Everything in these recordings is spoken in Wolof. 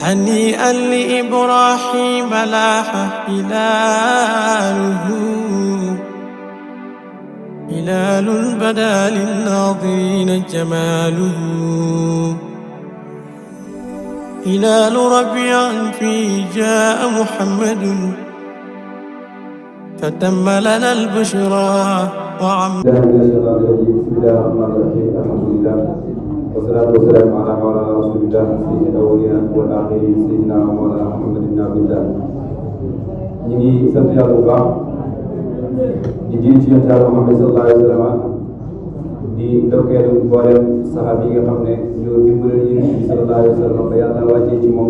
هنيئا لإبراهيم لاح هلاله هلال بدا للناظرين جماله هلال ربيع فيه جاء محمد فتم لنا البشرى وعم بسم الله الرحمن الرحيم الحمد لله والصلاة والسلام على مولانا رسول الله سيد الأولين والآخرين سيدنا مولانا محمد بن عبد الله ñu ngi sant yàlla bu baax di julli ci Yonent Yàlla Muhammad sallallahu alayhi wa sallam di ndokkeel mboolem saxaaba yi nga xam ne ñoo dimbali Yonent bi sallallahu alayhi wa sallam ba yàlla wàccee ci moom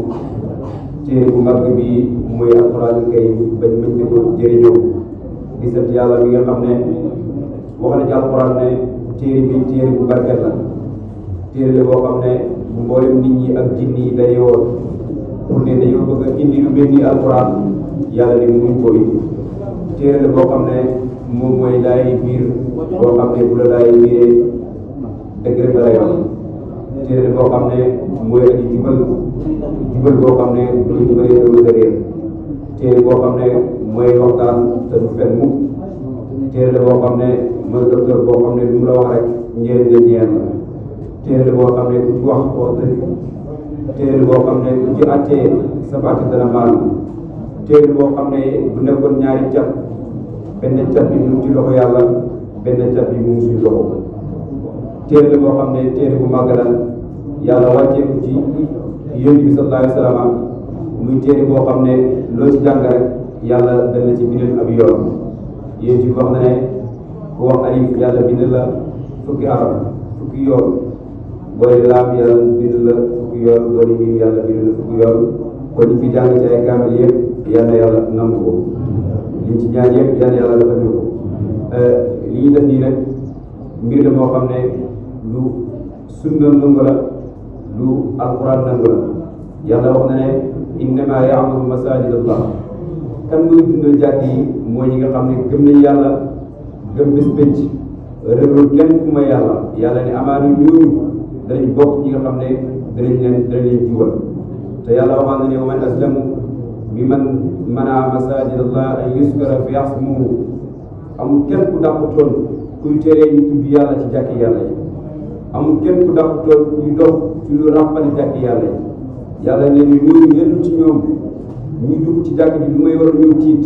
téere bu mag bi muy alxuraanul kariim bañ mën di ko jëriñoo di sant yàlla mi nga xam ne wax na ci alxuraan ne téere bi téere bu barkeel la téere la boo xam ne mboolem nit ñi ak jinni yi day woon pour ne dañoo bëgg a indi lu mel ni alxuraan yàlla ne muñ ko indi téere la boo xam ne moom mooy laay biir boo xam ne bu la laay biiree dëgg rek la lay wax téere la boo xam ne mooy aji jubal boo xam ne bu la jubalee doo sa réer téere boo xam ne mooy waxtaan te du fen mukk téere la boo xam ne mooy docteur boo xam ne lu mu la wax rek njëriñ la ñeel la téere la boo xam ne ku ci wax dëgg téere la boo xam ne ku ci àttee sa àtte dana maanu téere la boo xam ne bu nekkoon ñaari cat benn cat bi mu ci loxo yàlla benn cat bi mu suñu loxo téere la boo xam ne téere bu màgg la yàlla wàcceeku ci Yonent bi sallallahu alayhi wa sallam muy téere boo xam ne loo ci jàng rek yàlla dana ci bindal ab yoon Yonent bi wax na ne ku wax alif yàlla bind la fukki arab fukki yoon booy laam yàlla bind la fukki yoon boo di miim yàlla bind la fukki yoon kon ñu fi jàng ci ay kaamil yëpp yal na yàlla nangu ko liñ ci ñaan yëpp yal na yàlla defal ñu ko li ñu def nii nag mbir la moo xam ne lu sunna nangu la lu alquran nangu la yàlla wax na ne innama ya'muru masajid allah kan muy dundal jàkk yi mooy ñi nga xam ne gëm nañ yàlla gëm bés pénc réerul kenn ku may yàlla ne amaana ñooñu danañ bokk ñi nga xam ne danañ leen jubal te yàlla waxaan na ne wa man aslamu mimman manaa masajid allah an yuskara fi ismuhu amul kenn ku dàq toon kuy teree ñu tudd yàlla ci jàkki yàlla yi amul kenn ku dàq toon kuy dox ci lu ràppali jàkki yàlla yi yàlla ne ni ñooñu yenn ci ñoom ñu dugg ci jàkk ji lu may war a ñëw tiit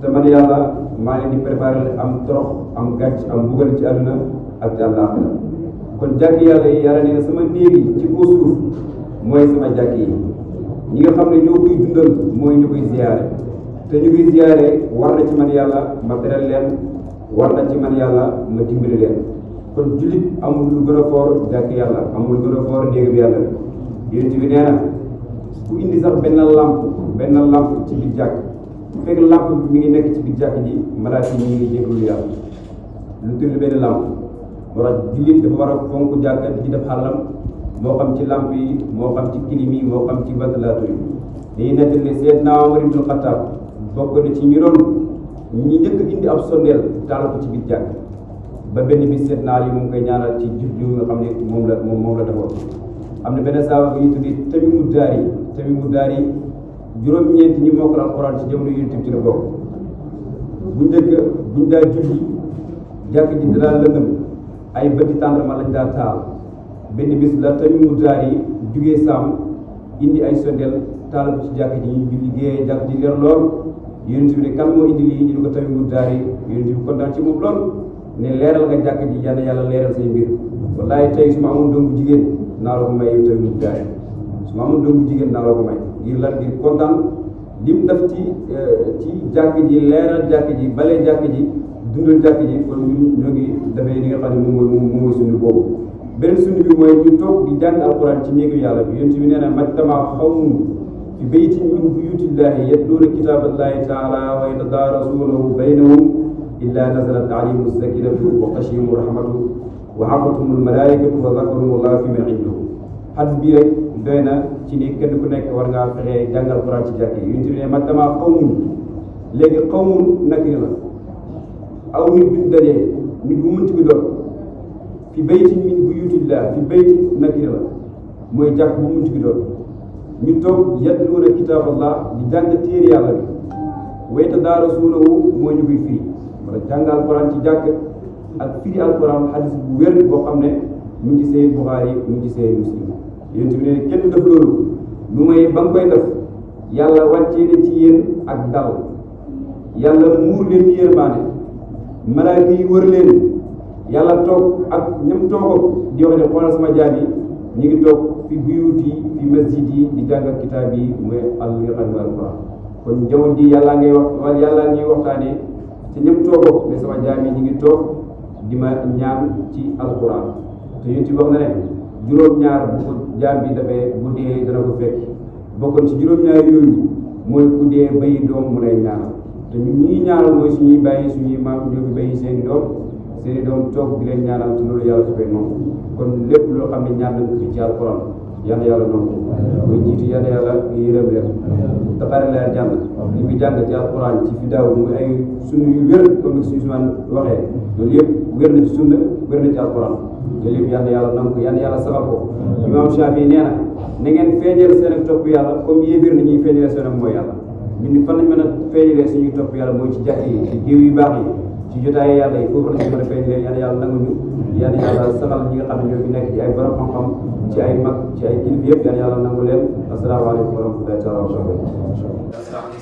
te man yàlla maa leen di préparé am torox am gàcc am mbugal ci àdduna ak ci àllaaxira kon jàkk yàlla yi yàlla nee na sama néeg yi ci kaw suuf mooy sama jàkk yi ñi nga xam ne ñoo koy dundal mooy ñu koy ziyaare te ñu koy ziyaare war na ci man yàlla ma teral leen war na ci man yàlla ma dimbali leen kon jullit amul lu gën a foor jàkk yàlla amul lu gën a foor néegam yàlla Yonent bi nee na ku indi sax benn lamp ci biir jàkk fekk lamp bi mi ngi nekk ci biir jàkk ji malaaka yi ñu ngi jégalu yàlla lu tudd benn lamp moo tax jullit dafa war a fonk jàkk di ci def xalalam moo xam ci lamp yi moo xam ci clim yi moo xam ci ventilateur yi dañuy nettali ne Seydina Omar ibn Khattab bokk na ci ñu doon ñi njëkk indi ab sondeel taal ko ci biir jàkk ba benn bis Seydina Ali mu ngi koy ñaanal ci jëf ju nga xam ne moom la defoon am na benn saaba bu ñu tuddi Tamimu Daari juróom-ñeenti ñi mokkal alxuraan ci jamono Yonent bi ci la bokk buñ daa julli jàkk ji danaa lëndëm ay bëti tàndarma lañ daa taal benn bis la Tamimu Daari jugee Saam indi ay sondeel taal ko ci jàkk ji ñu julli géeyee jàkk ji leer lool Yonent bi ne kan moo indi lii ñu ne ko Tamimu Daari Yonent bi kontaan ci moom lool ne leeral nga jàkk ji yal na yàlla leeral say mbir wallaay tey su ma amoon doom bu jigéen naa la ko may yow Tamimu Daari su ma amoon doom bu jigéen naa la ko may ngir lan ngir kontaan lim def ci jàkk ji leeral jàkk ji balee jàkk ji dundal jàkk ji kon ñun ñoo ngi dafay li nga xam ne moom mooy suñu boobu beneen suñu bi mooy ñu toog di jàng alquran ci néegu yàlla bi Yonent bi nee na majtama qawmun fi baytin min buyutillahi yatluuna kitaaballahi taala wa yatadaarasuunahu baynahum illa nazalat alayhimu sakinatu wa ghashiyahum rahmatu wa hafathumul malaikatu wa zakarullaha fi man indahu xadis bii rek doy na ci ni kenn ku nekk war ngaa fexe jàngal Alxuraan ci jàkk yi Yonent bi ne majtama qawmun léegi qawmun nakira la aw nit bu dajee nit bu mënti bi doon fi baytin min buyutillah fi baytin nakira la mooy jàkk bu mënti bi doon ñu toog yatluuna kitaaballah di jàng téere yàlla bi wayta daarasuunahu mooy ñu koy firi wala jàng alquran ci jàkk ak firi alquran xadis bu wér boo xam ne mu ngi ci Sahih Bukhari mu ngi ci Sahih Muslim yonent bi ne kenn def loolu lu may ba nga koy def yàlla wàccee na ci yéen ak dal yàlla muur leen yërmaane malaaka yi wër leen yàlla toog ak ñam toog di wax ne xoolal sama jaam yi ñu ngi toog fi buyuut yi fi masjid yi di jàng kitaab yi mooy al-Qur'an alquran kon jamono ji yàlla ngay wax wala yàlla ñuy waxtaanee ci ñam toog ne sama jaam yi ñu ngi toog di ma ñaan ci alquran te yonent bi wax na ne juróom-ñaar bu ko jaam bi dafay bu dee dana ko fekk bokkoon ci juróom-ñaar yooyu mooy ku dee bayi doom mu lay ñaanal te ñun ñuy ñaanal mooy suñuy bàyyi suñuy maam ñoo fi bayi seeni doom toog di leen ñaanal te loolu yàlla su koy noonu kon lépp loo xam ne ñaan nañ ko ci alquran yal na yàlla noonu muy jiitu yal na yàlla yërëm leen te pare leen jàng li fi jàng ci alquran ci fi daaw muy ay sunna yu wér comme ni suñu waxee loolu yëpp wér na ci sunna wér na ci alquran loolu yëpp yal na yàlla nangu ko yal na yàlla saxal ko imam Shafi nee na ngeen feeñal seen ak topp yàlla comme yéeféer na ñuy feeñale seen ak mooy yàlla ñu ni fan lañ mën a feeñalee suñuy topp yàlla mooy ci jàkk yi ci géew yu baax yi ci jotaay yàlla yi foofu lañ mën a feeñalee yal na yàlla nangu ñu yal na yàlla saxal ñi nga xam ne ñoo fi nekk ci ay borom xam-xam ci ay mag ci ay kilifa yëpp yal na yàlla nangu leen asalaamaaleykum wa rahmatullahi taala wa barakatuh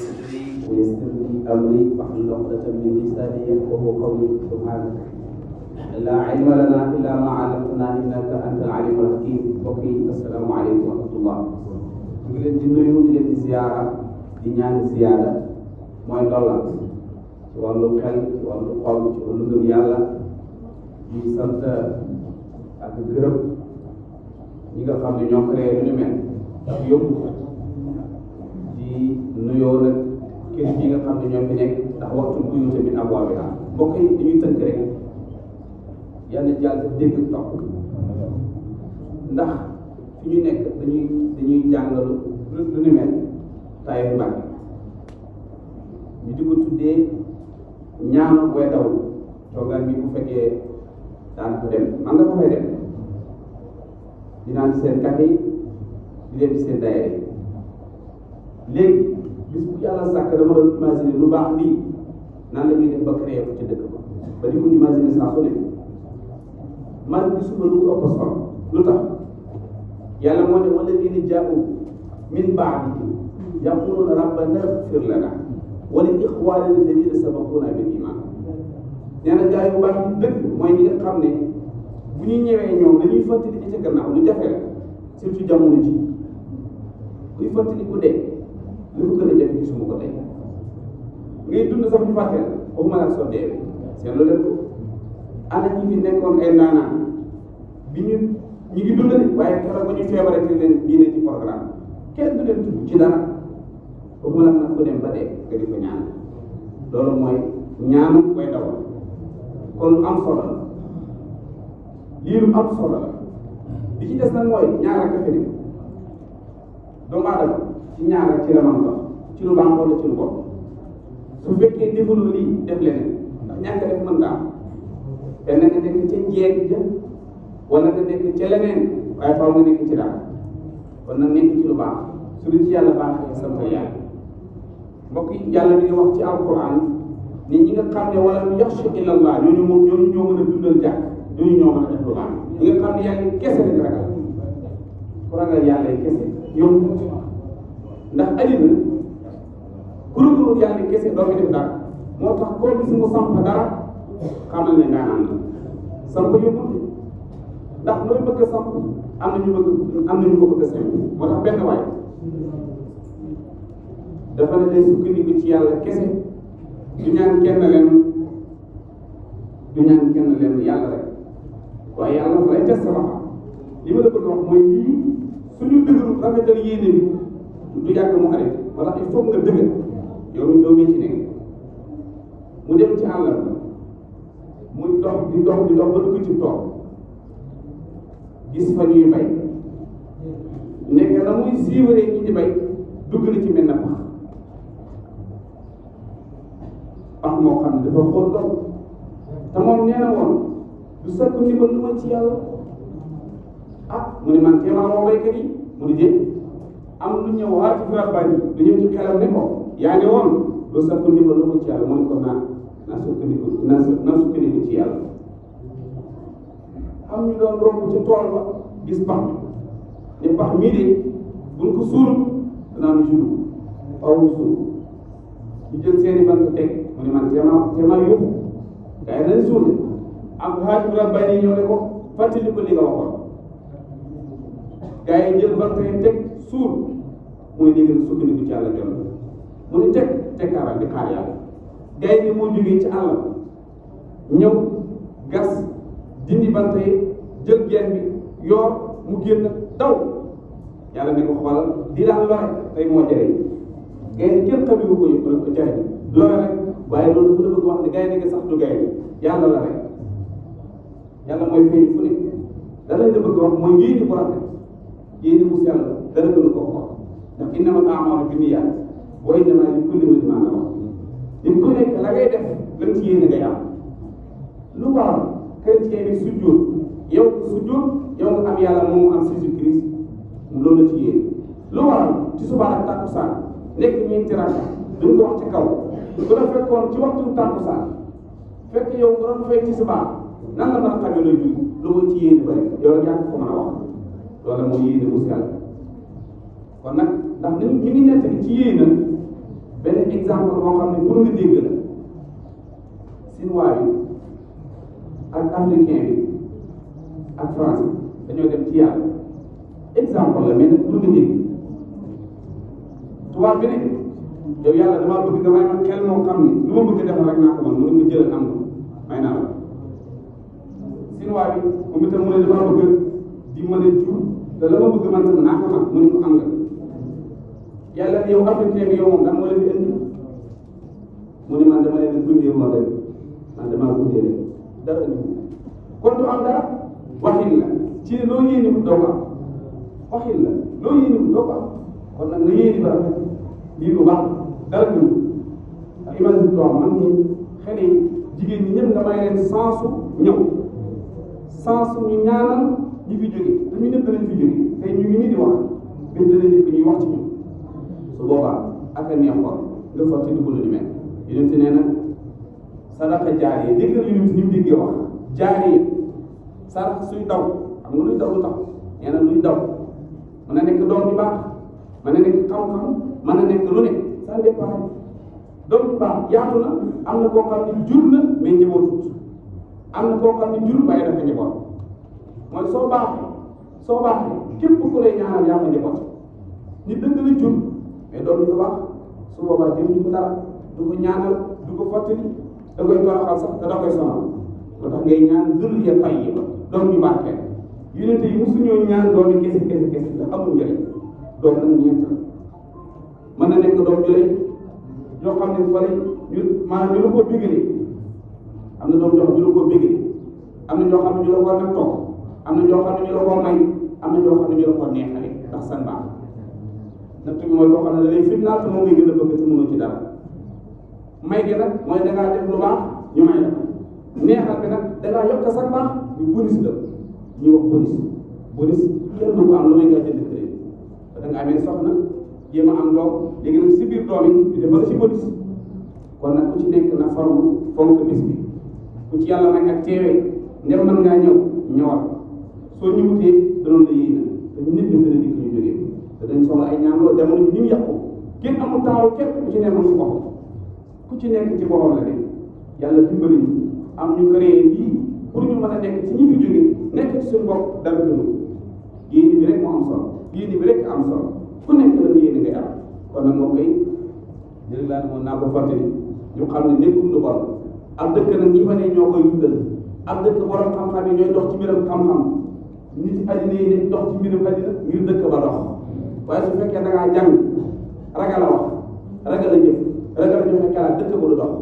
ويسر لي امري واحلل عقدة من لساني يفقهوا قولي سبحانك لا علم لنا الا ما علمتنا انك انت العليم الحكيم وقي السلام عليكم ورحمه الله ñu ngi leen di nuyu di leen di ziyaara di ñaan ziyaara mooy ndollant ci wàllu xel ci wàllu xol ci wàllu ngëm yàlla di sant ak gërëm ñi nga xam ne ñoo créé lu ñu mel ak yóbbu di nuyoo nag kër yi nga xam ne ñoo fi nekk ndax waxtu bu ñu tamit abwaa bi daal mbokk yi dañuy tënk rek yal na jàll dégg topp ndax fi ñu nekk dañuy jàngalu lu ni mel Taïf Mbàkke ñu di ko tuddee ñaanu way daw toogaan bi bu fekkee daan ko dem man nga ko fay dem dinaan seen café yi di dem seen daayira léegi bis bu yàlla sàkk dama doon imaginer lu baax lii nan la ñuy def ba créé ko ci dëkk ba di ko imaginer saa su ne man gisuma lu ëpp solo lu tax yàlla moo ne wala dina jaabu min ba'di yaquluna rabbana ighfir lana wa li ikhwanina alladhina sabaquna bil iman nee na gaa yu baax yi dëgg mooy ñi nga xam ne bu ñuy ñëwee ñoom dañuy fàttali ci ca gannaaw lu jafe la surtout jamono ji kuy fàttali ku dee lu ko gën a jafe gisuma ko tey ngay dund sax ñu fàtteel waxuma la soo dee seen lu leen ko ana ñi fi nekkoon ay naanaan bi ñu ngi dund de waaye keroog ba ñu feebaree te leen diine ci programme kenn du leen tudd ci dara waxuma la nag ku dem ba dee nga di ko ñaan loolu mooy ñaanu koy dawal kon lu am solo la lii lu am solo la li ci des nag mooy ñaar ak a fi nekk doomu aadama ci ñaar ak ci la man dox ci lu baax wala ci lu bon su fekkee defuloo lii def leneen ndax ñàkk def mën daa benn nga nekk ca jeeg ja wala nga nekk ca leneen waaye faaw nga nekk ci dara kon nag nekk ci lu baax su lu ci yàlla baaxee sant yàlla mbokk yi yàlla mi ngi wax ci alquran ni ñi nga xam ne wala yaxsha illa allah ñoo mën a dundal jàkk ñooñu ñoo mën a def lu baax ñi nga xam ne yàlla kese lañ ragal ku ragal yàlla kese yow ndax àddina kuréel yàlla kese doo fi def dara moo tax koo gis mu samp dara xamal ne ngaa ànd samp yóbbul ndax looy bëgg a samp am na ñu ko bëgg a samp moo tax benn waay dafa ne day sukkandiku ci yàlla kese du ñaan kenn leen yàlla rek waaye yàlla fa lay test ba li ma la bëgg a wax mooy lii suñu dëgëru rafetal yéene bi du yàgg mu arrêté wala il faut nga dëgër yow mi ci nekk mu dem ci àll muy dox di dox ba dugg ci tool gis fa ñuy bay nekk na muy siiwaree ñi di bay dugg na ci mel na pax moo xam ne dafa xool dox te moom nee na woon du sakku ndimbal lu ma ci yàlla mu ne man teemaa moo baykat yi mu di déet am lu ñëw waati fi rabbaani lu ñëw ci xelam ne ko yaa ngi woon lu sakku ndimbal lu ko ci yàlla mu ne ko naa sukkandiku ci yàlla. am ñu doon romb ci tool ba gis pax ne pax mii de buñ ko suul danaa nu julu aw ñu suul ñu jël seeni bant teg mu ne man teema yóbbu gaa yi dañ suul am waati rabbaani ñëw ne ko fàttali ko li nga waxoon gaa yi jël bant yi teg suul mooy dégg nga sukkandiku ci yàlla jot mu ne tekkaaral di xaar yàlla gaa yi moo jógee ci àll ñëw gas dindi bant yi jël geen bi yor mu génn daw yàlla ne ko xoolal di daan lore tey moo jëriñ gaa yi kenn xamewu ko jëriñ lore rek waaye loolu bu la bëgg wax ne gaa yi nekk sax du gaa yi yàlla la rek yàlla mooy feeñ fu nekk danañ la bëgg wax mooy yéene bu rafet yéene bu sell dara gënu ko xool ndax innamal a'maalu binniyaat wa innamaa likulli imri'in maa nawaa nit ku nekk la ngay def lan ci yéene ngay am lu waral chrétien bi sujjóot yow sujjóot yow nga am yàlla moom am Jésus Christ loolu la ci yéene lu waral ci suba ak takkusaan nekk ñeenti rakka duñ ko wax ci kaw bu la fekkoon ci waxtu takkusaan fekk yow nga doon fay ci suba nan la mën a xamee looy julli lu ma ci yéene bari yow rek yaa ko mën a wax loolu mooy yéene bu sell kon nag ndax ñu ngi nekk ci yéene benn exemple boo xam ne pour nga dégg la Chinois yi ak américain bi ak français dañoo dem ci yàlla exemple la mais nag pour nga dégg tubaab bi ne yow yàlla damaa bëgg nga may ma xel moo xam ne lu ma bëgg defal rek naa ko mën mënu nga jëlal am may naa la Chinois bi moom itam mu ne damaa bëgg di mën a jur te la ma bëgg man tam naa ko man mu ne ko am nga yàlla ne yow africain bi yow moom dama leen di indi mu ne man dama leen di gundee moo rek man damaa gundee rek dara ñu kon du am dara waxin la ci loo yéene bu doo ko am waxin la loo yéene bu doo ko am kon nag nga yéene ba rafet lii lu baax dara ñu ndax imagine toi man ñi xel yi jigéen ñi ñëpp nga may leen sensu ñëw sensu ñu ñaanal ñi fi jóge te ñu ñëpp danañ fi jóge tey ñu ngi nii di wax bés dana nit ñuy wax ci ñun su boobaa ak a neexoon nga fa ci dugg lu ñu mel yonent nee na sadaqa jaariya déggal yonent ni mu déggee wax jaariya sarax suy daw xam nga luy daw lu tax nee na luy daw mën na nekk doom bi baax mën na nekk xam-xam mën na nekk lu ne ça dépend doom bi baax yaatu na am na koo xam ne jur na mais njabootut am na koo xam ne jur waaye dafa njaboot mooy soo baaxee képp ku lay ñaanal yaa ko njaboot nit dëgg la jur mais doom bi du baax su boobaa jëm du ko dara du ko ñaanal du ko fàttali da koy toroxal sax te da koy sonal moo tax ngay ñaan zurriya tayyiba doom ñu barkeel yonent yi mosuñoo ñaan doom yi kese da amul njëriñ doom nag ñeent mën na nekk doom ju lay yoo xam ne fa lay ñu maanaam ñu la koo bégalee am na doom joo xam ne ñu la koo bégalee am na ñoo xam ne ñu la koo nag toog am na ñoo xam ne ñu la koo may am na ñoo xam ne ñu la koo neexale ndax san baax natt bi mooy loo xam ne da lay fitnaal te moom ngay gën a bëgg te mënoo ci dara may gi nag mooy da ngaa def lu baax ñu may la neexal bi nag da ngaa yokk sa baax ñu bonus la ñuy wax bonus kenn du ko am lu may ngaa jënd kër da nga amee soxna jéem a am doom léegi nag si biir doom yi ñu defal si bonus kon nag ku ci nekk na forme fonk bis bi ku ci yàlla may ak teewee ndem mën ngaa ñëw ñëwal soo ñëwutee danoon la yéey na te ñu nit ñi dana dikk ñu jógee te dañ soxla ay ñaan loolu jamono ji ni mu yàqu kenn amul taaru kenn ku ci nekk si boppam ku ci nekk ci boppam la de yàlla dimbali ñu am ñu créé lii pour ñu mën a nekk ci ñi fi jóge nekk ci suñu bopp dara gënu yéene bi rek moo am solo yéene bi rek am solo ku nekk la yéene ngay am kon nag moo koy jërëjëf laa moom naa ko fàttali ñu xam ne nekkul lu bon ab dëkk nag ñi fa ne ñoo koy dundal ab dëkk borom xam-xam yi ñooy dox ci mbiram xam-xam nit addina yi ne dox ci mbiram addina ngir dëkk ba dox waaye su fekkee da ngaa jàng ragal a wax ragal a jëf ragal a joxe xalaat dëkk ba du dox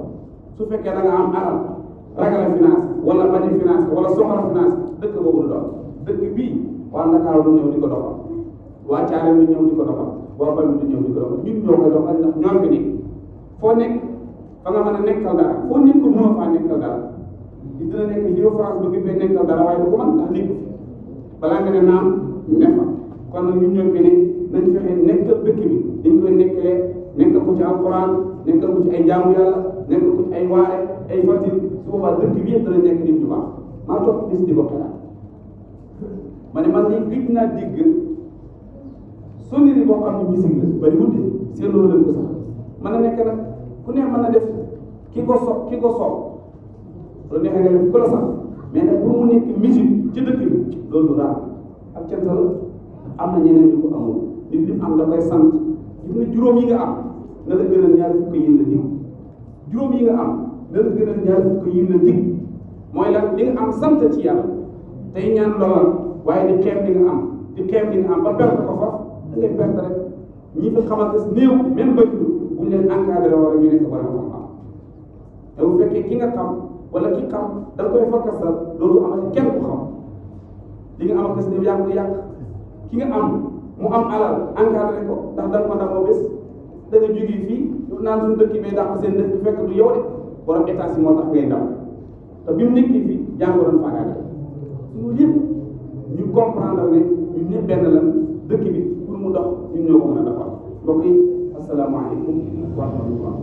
su fekkee da nga am alal ragal a finance wala bañ a finance wala soxla finance dëkk boobu du dox dëkk bii waa Ndakaaru du ñëw di ko doxal waa Thiaré du ñëw di ko doxal waa Bambey du ñëw di ko doxal ñun ñoo koy doxal ndax ñoo fi nekk foo nekk fa nga mën a nekkal dara foo nekkul mënoo faa nekkal dara dina nekk yow France bëgg fee nekkal dara waaye du ko mën ndax nekk balaa nga ne naam ne fa kon nag ñun ñoo fi ne nañ fexe nekkal dëkk bi dañ koy nekkalee nekkal ko ci alquran nekkal ko ci ay jaamu yàlla nekkal ko ci ay waare ay fatir su boobaa dëkk bi yëpp dana nekk nit ñu baax maa toog bis di ko xalaat ma ne man ni gëj naa dégg sonnerie boo xam ne musique la bari wute seen loolu leen ko sax mën na nekk nag ku ne mën na def ki ko soob loolu neexee nga def ku la sax mais nag pour mu nekk musique ci dëkk bi loolu du raar ak cantal am na ñeneen ñu ko amul nit li am da koy sant gis nga juróom yi nga am na la gënal ñaar fukk yi la dig juróom yi nga am na la gënal ñaar fukk yi la dig mooy lan li nga am sant ci yàlla tey ñaan loolal waaye di xeeb li nga am di xeeb li nga am ba perte ko fa da ngay perte rek ñi fi xamante néew même bëri buñ leen encadré wala ñu nekk wala xam-xam te bu fekkee ki nga xam wala ki xam da nga koy fakkasal loolu amati kenn ku xam li nga am ak néew yaa ngi ko yàq ki nga am mu am alal encadré ko ndax da nga ko ndamoo bés da nga jógee fii naan suñu dëkk bi dàq seen dëkk bi fekk du yow de borom état si moo tax ngay ndaw te bi mu nekkee fii jàngoroon faagaale loolu yëpp ñu comprendre ne ñun ñëpp benn la dëkk bi pour mu dox ñun ñoo ko mën a doxal mbokk yi asalaamaaleykum wa rahmatullah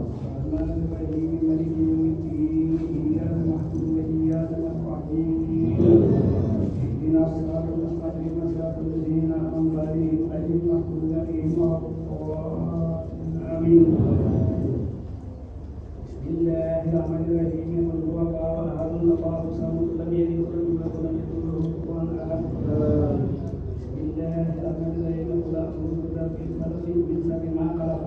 بسم الله الرحمن الرحيم قل هو الله احد الله الصمد لم يلد ولم يولد ولم يكن له كفوا احد بسم الله الرحمن الرحيم قل اعوذ برب الفلق من شر ما خلق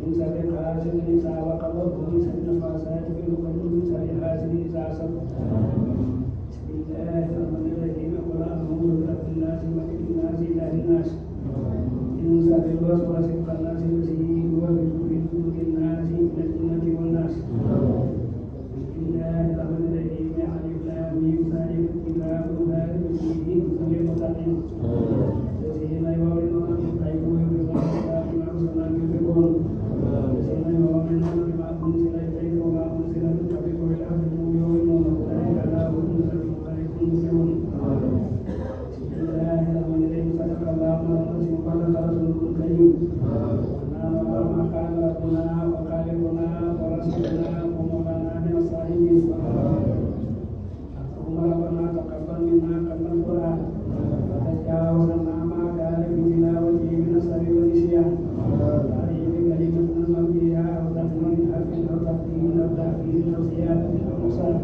من شر حاسد اذا وقب ومن شر النفاثات في العقد من شر حاسد اذا حسد بسم الله الرحمن الرحيم قل اعوذ برب الناس ملك الناس اله الناس من شر الوسواس الخناس الذي يوسوس في صدور الناس من الجنة والناس بسم الله الرحمن الرحيم ألف لام ميم ذلك الكتاب لا ريب فيه هدى للمتقين الذين يؤمنون بالغيب ويقيمون الصلاة ومما رزقناهم ينفقون الذين يؤمنون بما أنزل إليك وما أنزل من قبلك وبالآخرة هم يؤمنون أولئك على هدى من ربهم وأولئك هم مفلحون بسم الله الرحمن الرحيم صدق الله العظيم وبلغ رسوله الكريم ما قال ربنا وخالقنا ورسولنا ومولانا من الصالحين اللهم ربنا تقبل منا قبل القران وتجاوزنا ما كان في تلاوته من السر والنسيان هذه بكلمه المبنيه او تحويل حرف او تقديم او تاخير او زياده او نقصان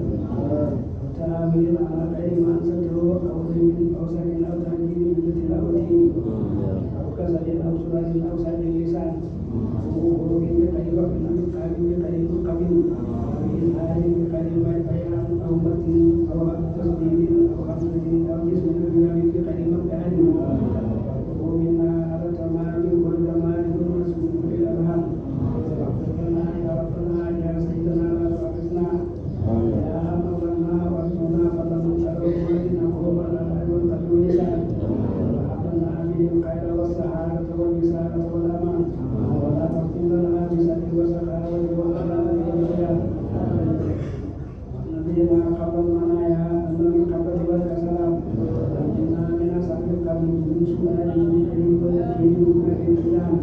وتاويل على غير ما انزلته او ضيق او سكن او تهديد بتلاوته او كسل او سرعه او سد اللسان وخروج بقريب من بقريب قبيل وإظهار بقريب بيان أو متن أو تصديق أو حمد أو جسم بقريب بيان ومنا على تمام والجمال والرسول بالأبهام واغفرنا يا ربنا يا سيدنا لا تؤاخذنا يا مولانا وارحمنا فضلا شرف ولنا قربنا والقلب واللسان وحبنا به الخير والسعادة والوسالة والأمان ولا تختم لنا بسر وسخاوة والضلال والعياذ نبينا قبل المنايا أن من قبل والكسلام نجنا من أسعد القبر من سؤال من والأكيد من الإنسان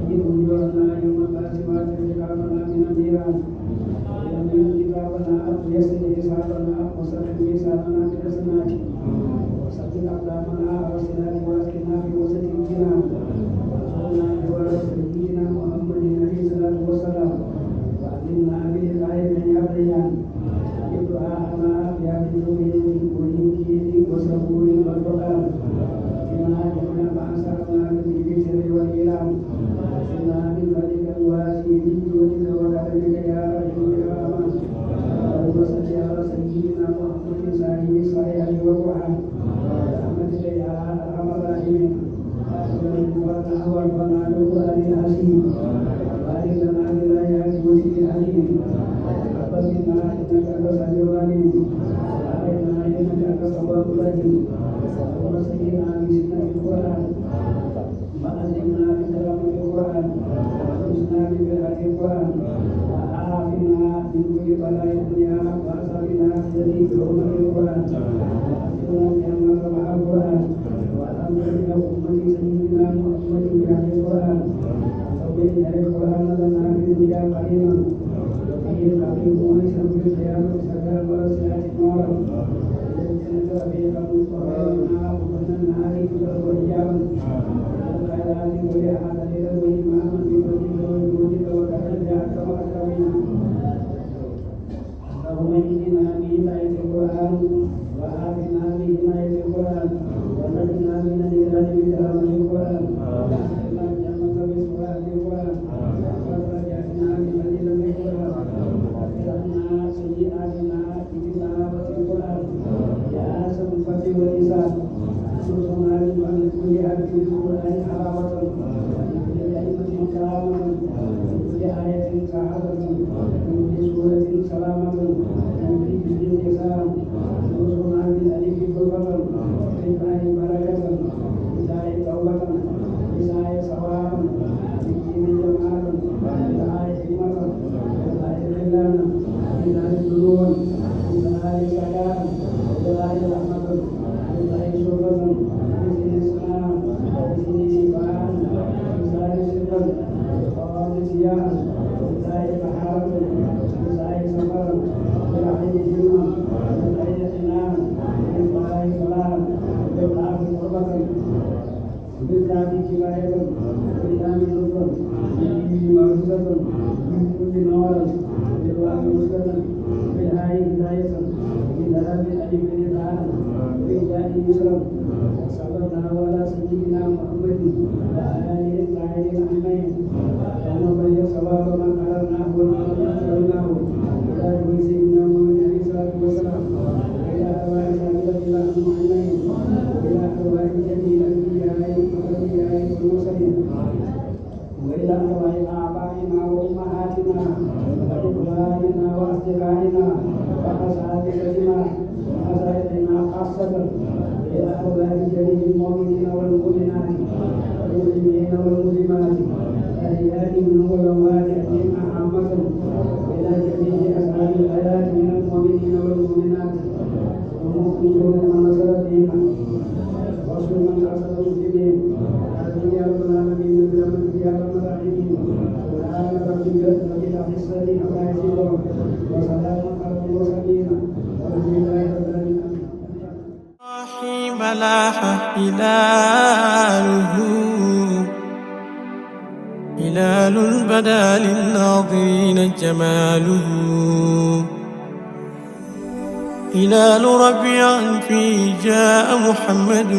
أجد جورنا يوم القاسمات رقابنا من النيران يمين كتابنا ويسر حسابنا وسخر ميزاننا كالحسنات وسدد أقدامنا وسلات واسكنا في وسط الجنان وارزقنا جوار سيدنا محمد عليه الصلاة والسلام وأمنا بلقائك يا ريان استجب دعاءنا يا بجوده والإنجيل والصبور والفقام إنا جميع ما أسرنا به بالسر والإعلان أسرنا من فضلك الواسع بجودك وكرمك يا رحيم يا رحمن اللهم صل على سيدنا محمد صاحب الصحيح والقرآن برحمتك يا أرحم الراحمين وارفعنا وارفعنا بالقرآن العظيم وبارك لنا بالآيات والذكر الحكيم تقبل منا إنك أنت السميع العليم وآتنا إنك أنت التواب الرحيم اللهم سقنا بسنة القرآن وألهمنا بكلام القرآن وأنسنا بقراءة القرآن وعافنا من كل بلاء الدنيا وأسعدنا بجميع علوم القرآن وأجرنا بأنك مع القرآن والحمد لله أمة سيدنا واجعل القرآن لنا في الدنيا قرينا وفيه الحكيم ونسا في القيامة سلام ورسالة نورا الجنة رفيقا وغيرنا ومن النار كبر وإياما والخيرات ولأحد ليلا وإماما بفضلك وجودك وكرمك وأكرمنا اللهم اهدنا بهداية القرآن وآتنا بهداية القرآن ونجنا من النيران بكرامة القرآن وأدخلنا الجنة بسؤال القرآن وفرجنا بفضل القرآن وأكرمنا سيئاتنا بتلاوة القرآن يا سلفة والإنسان أنصرنا من كل حرف القرآن حلاوة ومن كل كلمة كرامة ومن كل آية سعادة ومن كل سورة سلامة ومن كل جزء نساء أنصرنا بالألف كلفة بالباء بركة بالتاء توبة بالساء ثوابا بالجيم جمالا بالآية حكمة بالآية خلانا بالآية دلولا بالآية سكاء بالآية رحمة بالآية شربة بالسين السلام بالسين شفاء بالساء سرا بالقوام سياحا بالآية بحارة بالآية سفرا بالعين جمعا بالآية حنانا بالآية فلاحا بالقاف قربة بالكاف كفاية باللام نصرا بالميم معجزة من كل نورا بالواو مسكنا بالهاء هداية بالهاء الألف لقاء بالياء يسرا صلى الله على سيدنا محمد وآله الطاهرين أجمعين اللهم بلغ ثواب من قرأناه وما قرأناه إلى روح سيدنا محمد عليه الصلاة والسلام وإلى أرواح سائر الله أجمعين وإلى أرواح جميع الأنبياء والأنبياء والمرسلين وإلى أرواح آبائنا وأمهاتنا وإخواننا وأصدقائنا وأساتذتنا وأساتذتنا خاصة وإلى أرواح جميع المؤمنين والمؤمنات والمسلمين والمسلمات الأحياء منهم والأموات أجمعين عامة وإلى جميع أصحاب الحياة من المؤمنين والمؤمنات ومؤمنون من نصر دينه وصل من أرسل المسلمين هذه يا رب العالمين برحمتك يا رب الراحمين سبحان ربك رب العزة عما يصفون وسلام على المرسلين والحمد لله رب العالمين. ملاح هلاله هلال بدا للناظرين جماله هلال ربيع فيه جاء محمد